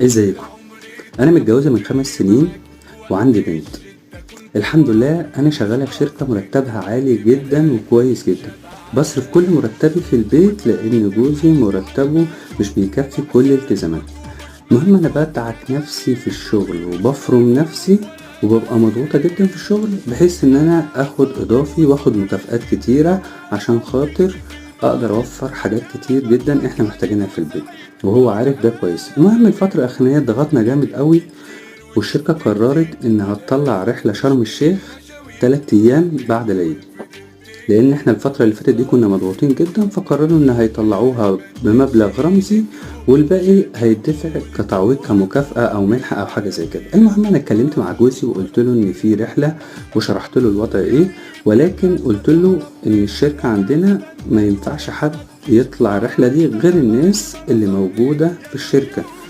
ازيكم؟ انا متجوزة من 5 سنين وعندي بنت. الحمد لله انا شغالة في شركة مرتبها عالي جدا وكويس جدا. بصرف كل مرتبي في البيت لان جوزي مرتبه مش بيكفي كل التزاماته. المهم انا بدعك نفسي في الشغل وبفرم نفسي وببقى مضغوطة جدا في الشغل، بحيث ان انا اخد اضافي واخد مكافآت كتيرة عشان خاطر اقدر اوفر حاجات كتير جدا احنا محتاجينها في البيت، وهو عارف ده كويس. المهم الفترة الاخرانية ضغطنا جامد قوي، والشركة قررت انها تطلع رحلة شرم الشيخ 3 ايام بعد العيد، لان احنا الفترة اللي فاتت دي كنا مضغوطين جدا، فقرروا ان هيطلعوها بمبلغ رمزي والباقي هيدفع كتعويض كمكافأة او منحة او حاجة زي كده. المهم انا اتكلمت مع جوزي وقلت له ان في رحلة وشرحت له الوضع ايه، ولكن قلت له ان الشركة عندنا ما ينفعش حد يطلع الرحلة دي غير الناس اللي موجودة في الشركة.